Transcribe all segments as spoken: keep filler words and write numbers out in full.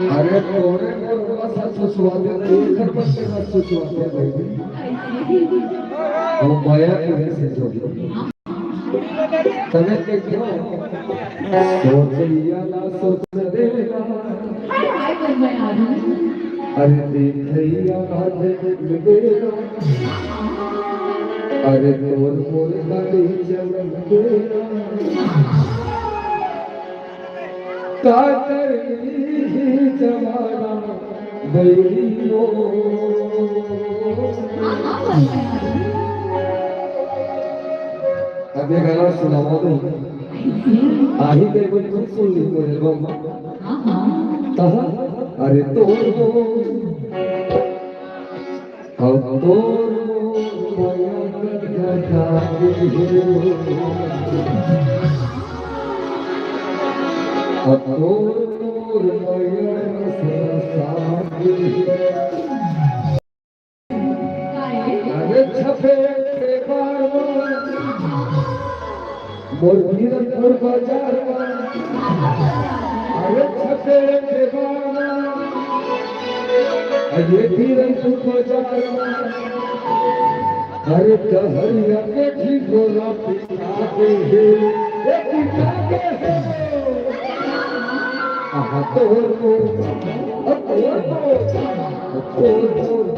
अरे तोरे मोर बस सुसुआ दे, तू घर पर से बस सुसुआ दे भाई। वो माया के वजह से जो तने के क्यों? सोचैया ना सोच देला। हाय, हाय, बन गया आदमी। अरे देखैया ना देख देला। अरे तोर मोर गाड़ी चल देला। का करही जमाना बैरी हो। अब ये गाना सुनावा दो। आही ते कोई खुद सुन ली मोर एल्बम। तहा अरे तोर हो। अब तोर मोर मया गदगदा गे हे। अब तोर मोर मया रस रसा गे हे। अरे छपे के बार मोर पीरनपुर बाजार मा, अरे छपे के बार, ये पीरनपुर बाजार मा, अरे कहरिया के ढिंढोरा पिटा दे हे, ए पिटा दे हे। आहा, तोर मोर, तोर मोर।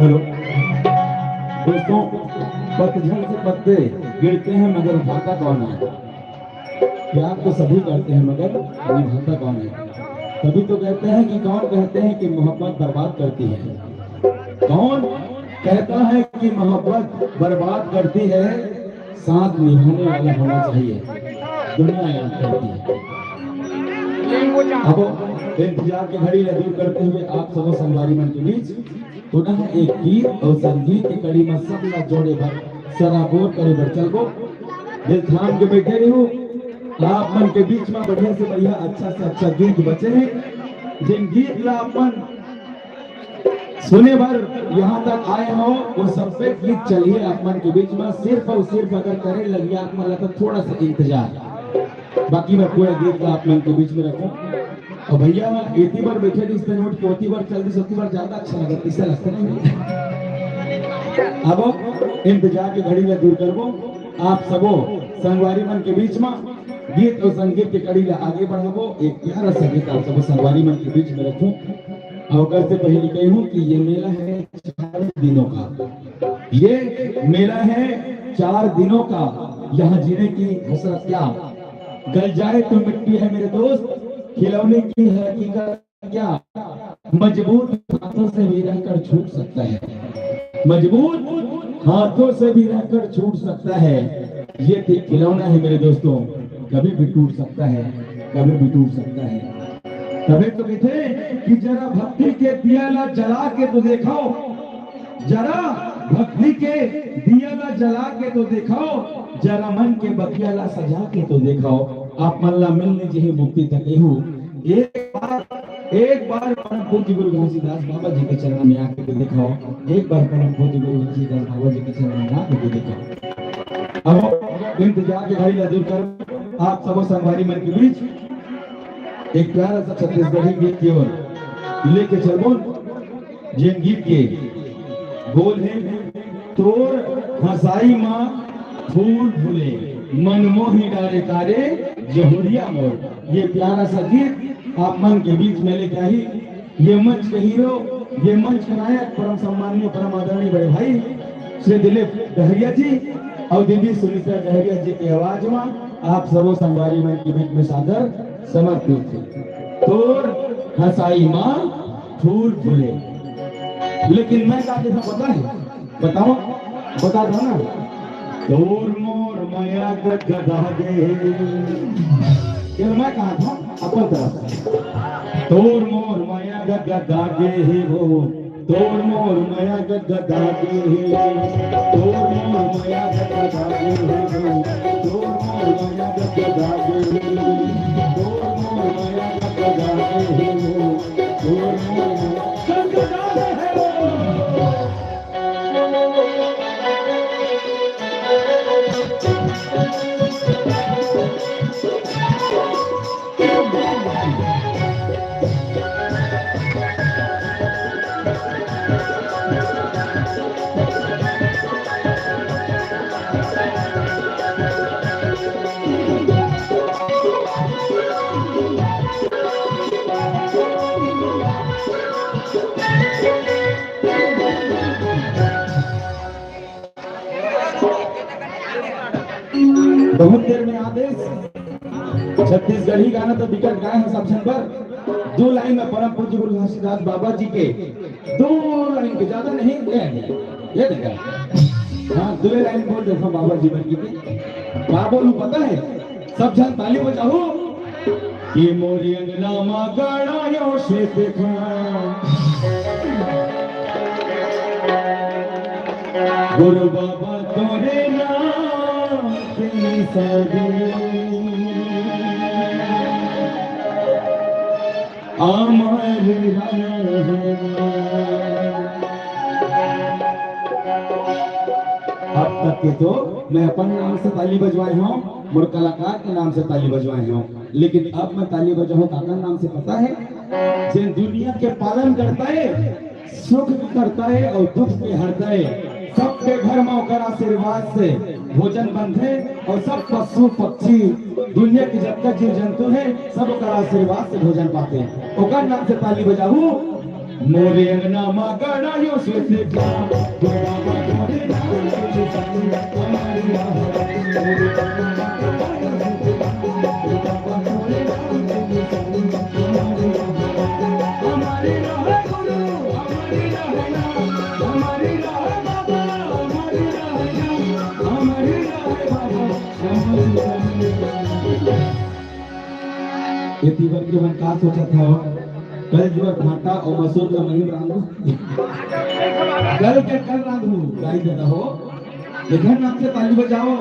हेलो दोस्तों, पतझड़ से पत्ते गिरते हैं मगर उठाता कौन है? प्यार तो सभी करते हैं मगर निभाता कौन है? तभी तो कहते हैं कि कौन कहते हैं कि मोहब्बत बर्बाद करती है? कौन कहता है कि मोहब्बत बर्बाद करती है? साथ निभाने वाला होना चाहिए, दुनिया याद करती है। अब इंतजार की घड़ी ला दूर करते हुए आप सबो संगवारी मन के बीच पुनः एक गीत और संगीत की कड़ी में सब ला जोड़े बर सराबोर करे बर चलबो। दिल थाम के बैठे रहू, आप मन के बीच में बढ़िया से बढ़िया, अच्छा से अच्छा गीत बचे हैं। जिन गीत ला अपन सुने बर यहाँ तक आए हो, वो सब पे गीत चलिए आप मन के बीच में। सिर्फ और सिर्फ अगर करे लगिया आप मन ला तो थोड़ा सा इंतजार, बाकी मैं पूरा गीत ला आप मन के बीच में रखूं। और भैया, इतनी बार बैठे नहीं, इस पे नोट के उतनी बार चल दी, उतनी बार ज्यादा अच्छा लगा, किससे लगता नहीं? अब इंतजार की घड़ी ला दूर करबो, आप सबो संगवारी मन के बीच में गीत और संगीत के कड़ी ला आगे बढ़ाबो। एक प्यारा सा गीत आप सबो संगवारी मन के बीच में रखूं। और ओकर से पहले कहूं कि ये मेला है चार दिनों का, ये मेला है चार दिनों का। यहाँ जीने की हसरत क्या, गल जाए तो मिट्टी है मेरे दोस्त, खिलौने की है हकीकत क्या, मजबूत हाथों से भी रहकर छूट सकता है, मजबूत हाथों से भी रहकर छूट सकता है। ये तो खिलौना है मेरे दोस्तों, कभी भी टूट सकता है, कभी भी टूट सकता है। तभी तो कहते हैं कि जरा भक्ति के दिया ला जला के तो देखो, जरा भक्ति के दिया ला जला के तो देखो, जरा मन के बगिया ला सजा के तो देखो। आप मन ला मिलने जिही मुक्ति त कहिहू। एक बार, एक बार परम पूज्य गुरु घासीदास बाबा जी के चरण में आके दिखाओ, एक बार परम पूज्य गुरु घासीदास बाबा जी के चरण में आके दिखाओ। अब इंतजार के घड़ी ला दूर कर, आप सबो संगवारी मन के बीच एक प्यारा सा छत्तीसगढ़ी गीत की ओर लेके चलबो। जेन गीत के बोल हे, तोर हंसाई मा फूल फूले, मन मोही डारे कारे जहुरिया मोर। ये प्यारा सा गीत आप मन के बीच में लेके आई। ये मंच के हीरो, ये मंच के नायक, परम सम्माननीय, परम आदरणीय बड़े भाई श्री दिलीप डहरिया जी और दीदी सुनीता डहरिया जी के आवाज में आप सबो संगवारी मन के बीच में सादर समर्पित हे। तोर हंसाई मा फूल फूले। लेकिन मैं का देखा पता है? बताओ, बता दो ना। तोर मोर मया गदगदा गे। चल, मैं कहा था अपन तरफ से। तोर मोर मया गदगदा गे हे हो, तोर मोर मया गदगदा गे हे। तोर मोर मया गदगदा गे हे हो। तोर मोर मया गदगदा गे हे। तोर मोर मया गदगदा गे हे हो। तोर मोर मया गदगदा गे हे हो। बहुत देर में आदेश। छत्तीसगढ़ी गाना तो बिकट गाए हैं सब झन बर। दो लाइन में परम पूज्य गुरु घासीदास बाबा जी के, दो लाइन के, ज्यादा नहीं, ये नहीं, ये नहीं। हाँ, दो लाइन बोल देता हूँ बाबा जी बर के। का बोलूं पता है? सब झन ताली बजाओ। कि मोरे अंगना मा गाड़ा यो श्वेत देखा। गुरु बाबा तोरे नाम के निशानी अमर रहे। अब तक के तो मैं अपन नाम से ताली बजवाए हूँ, मोर कलाकार के नाम से ताली बजवाए हूँ, लेकिन अब मैं ताली बजाहूँ काकर नाम से पता है? जेन दुनिया के पालन करता है, सुख करता है और दुख के हरता है। सबके घर में ओकर आशीर्वाद से भोजन बनथे और सब पशु पक्षी, दुनिया के जतका जीव जंतु है, सब ओकर आशीर्वाद से भोजन पाते हैं। ओकर नाम से ताली बजाहू। मोरे अंगना मा गाड़ा यो श्वेत देखा। ये तीवर के मन का सोचत हव? कल जुआ भाटा और मसूर का महीन रांधू। कल के कल रांधू, गाई देता हो। देखा ना, आपसे ताली बजाओ।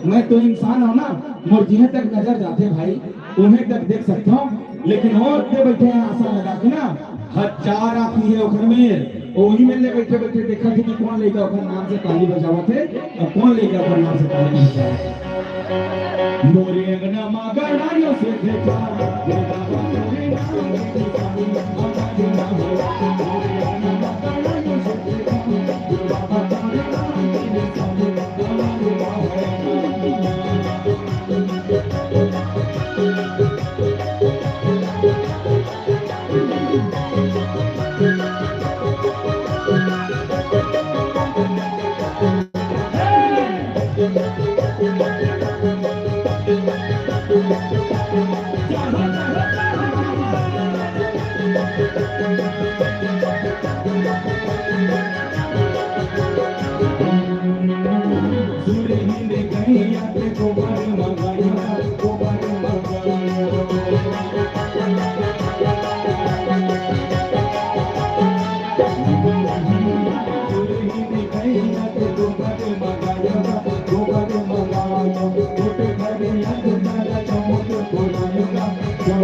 मैं तो इंसान हूँ ना, मोर जिहे तक नजर जाथे भाई, उहे तक देख सकता हूँ। लेकिन और दे बैठे हैं आसन लगा के ना, हजार आँखी है ओखर मेर, ओही मेर ले बैठे बैठे देखत हे कि कोन लइका ओखर नाम से ताली बजावत हे और कोन लइका ओखर नाम से ताली बजावत हे। मोरे अंगना मा गाड़ा यो श्वेत देखा।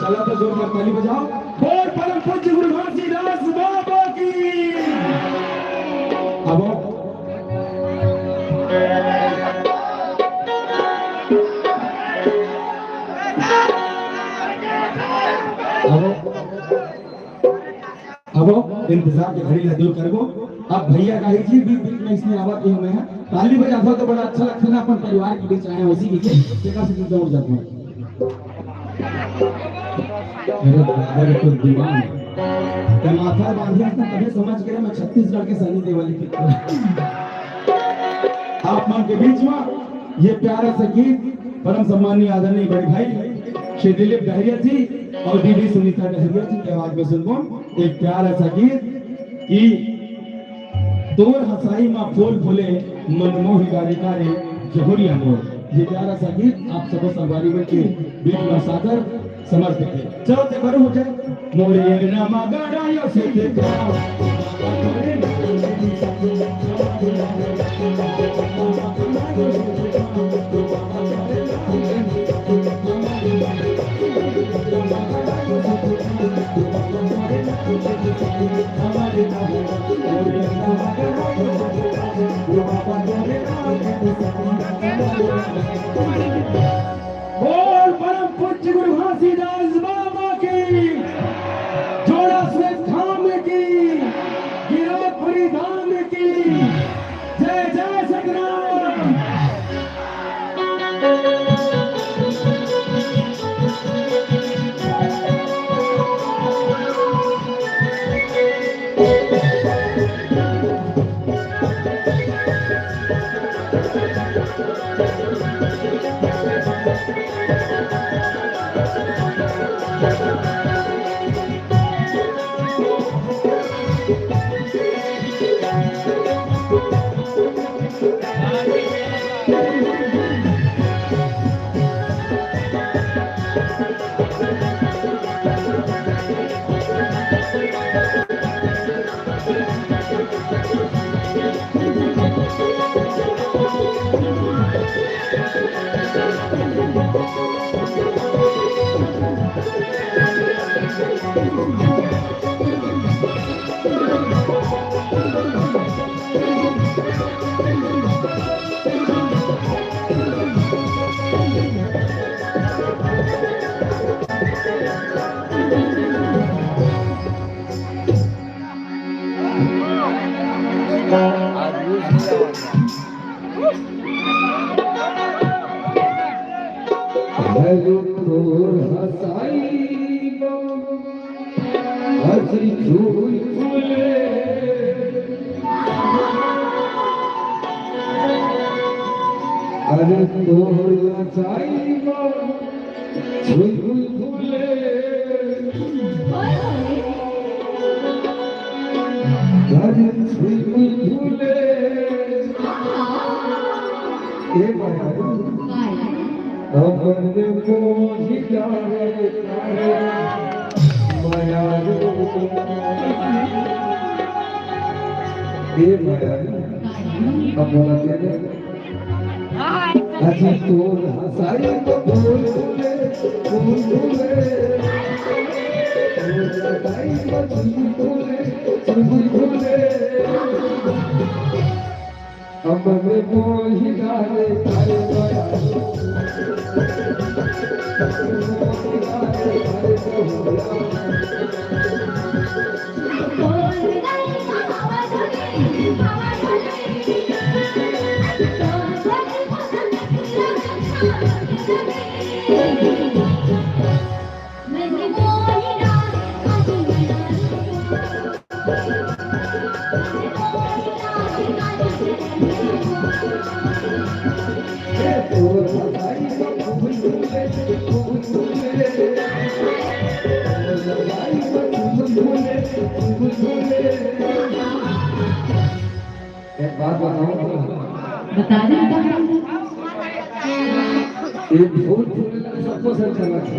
चला तो जोरदार ताली बजाओ। बोल परम पूज्य गुरु घासीदास बाबा की। अब अब इंतजार के घड़ी ला दूर करबो। अब भैया गाही जी बीच बीच में इसने आवाज दियो मैं ताली बजाथो तो बड़ा अच्छा लगथे ना, अपन परिवार के बीच आए हैं, उसी बीच देखा से जुड़ जाता हूँ। अरे बाबा रे, तो दीवान। ते माथा बांधे ना, तभी समझ गया मैं छत्तीसगढ़ के सनी देओल की। आप मन के बीच में ये प्यारा सा गीत परम सम्माननीय आदरणीय बड़े भाई श्री दिलीप डहरिया जी और दीदी सुनीता डहरिया जी के आवाज में सुनबो एक प्यारा सा गीत कि तोर हंसाई मा फूल फूले, मनमोही गारी गारी जहुरिया मोर। ये प्यारा सा गीत आप सबो संगवारी मन के बीच में सादर समर्पित है। चलो ते बड़ो हो जाए। मोरे अंगना मा गाड़ा यो से देखा। बोल परम पूज्य गुरु घासीदास बाबा की, जोड़ा श्वेत धाम की, गिरौदपुरी धाम की। जय जय सतनाम। अरे तोर हंसाई मा अजी फूल फूले। अरे तोर हंसाई मा फूल फूले। अरे फूल फूले। ए माया। अपन मोहिता रे, माया रे। ए माया रे। अब बोला दे दे। अजी तोर हंसाई तो फूल फूले, फूल फूले। तोर हंसाई तो फूल फूले, फूल फूले। हमने मोहि डाले, अरे माया। एक बात बताऊं? बता दे, बता दे। ये भूल भुलैया सबको सब चला है।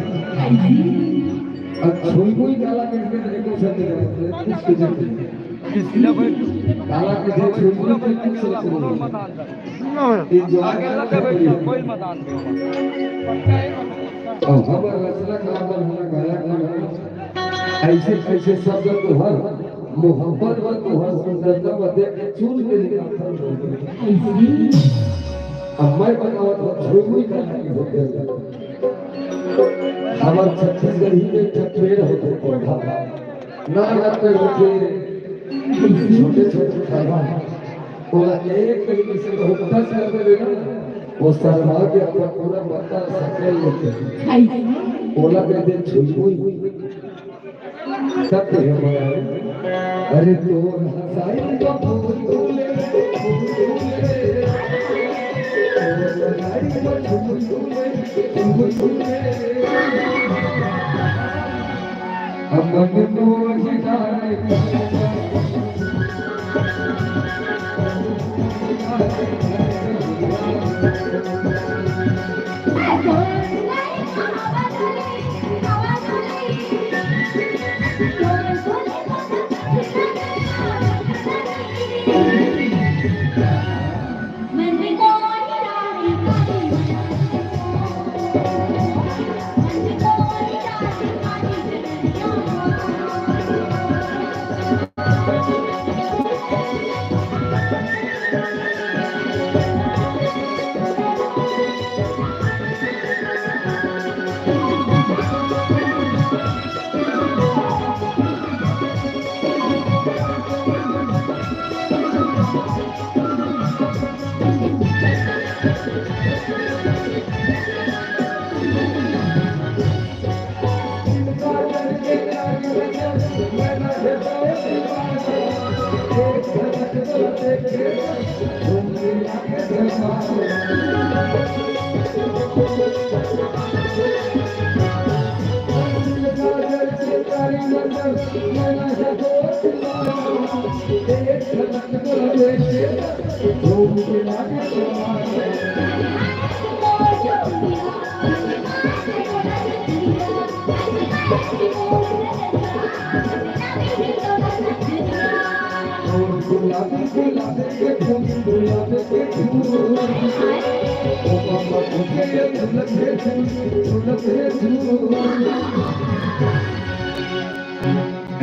अब छुई मुई काला कहिथे तो एको शब्द नहीं, कुछ कुछ नहीं। काला कहिथे, छुई मुई तो कुछ शब्द नहीं। ये जो आगे लगे बैठे, कोई मत आन दे। और हमर रचनाकार मन, हमर गायक मन, ऐसे ऐसे शब्द तो हर मोहब्बत व तोहर सुंदरता म देख के चुन के निकालथन। अब मैं बतावत हूँ, झुलमुई का नाम होथे। हमर छत्तीसगढ़ी में एक ठो पेड़ होथे, पौधा, नान नान पेड़ होथे, छोटे छोटे पौधा। ओला एक तरीके से बहुत टच कर देबे ना, वो शर्मा के अपन पूरा पत्ता सकेल लेथे। ओला कहथे झुलमुई। तब तो ये हमारा, अरे तो हंसाई तो फूल फूले, फूल फूले। तो हंसाई तो फूल फूले, फूल फूले। अब मन मोहि डाले।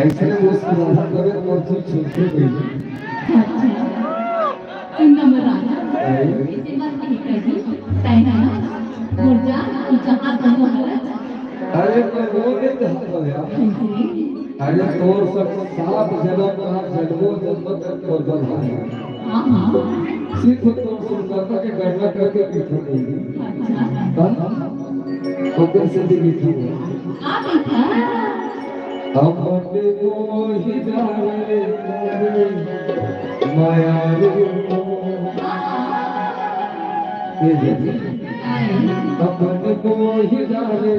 ऐसे मुस्कुराहट करे तो मोर चुप चुप के गई। सुन ना मोर राजा, अरे। ऐसे मत कही कभी, तैं ना, मोर जान, तू जहाँ कहो हरच। अरे, मैं वो नहीं चाहता यार। कैसे? अरे, तोर सब सात जन्म का जन्मों जन्म तक तोर बधाई। हाँ, हाँ। सिर्फ तोर सुंदरता के गणना करके पीछे नहीं। अच्छा। हाँ? ओकर से भी मीठा है। आप मीठा? हमने मोहि डाले माया रे। ये देखिए। हमने मोहि डाले।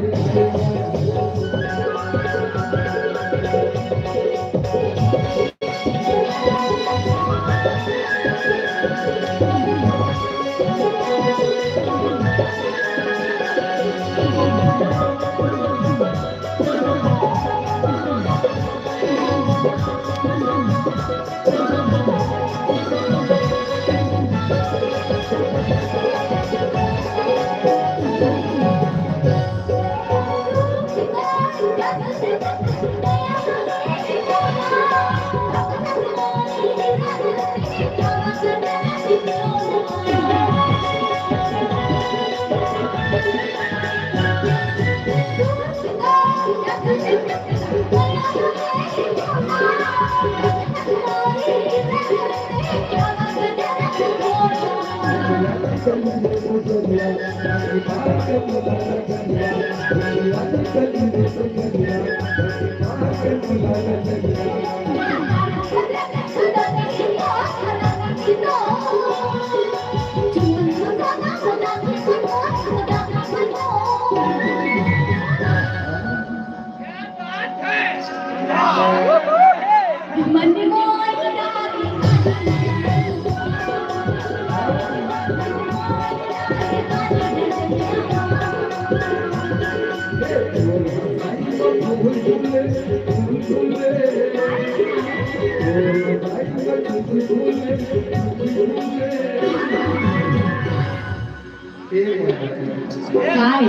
काय?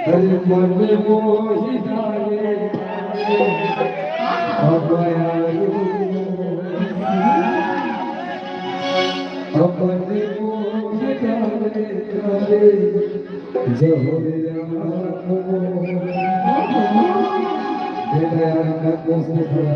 अरे मन मोहि डारे, अब आयो। अब मन मोहि डारे, डारे, जहोरिया मोर। ये दयानंद दोस्त ने सुना।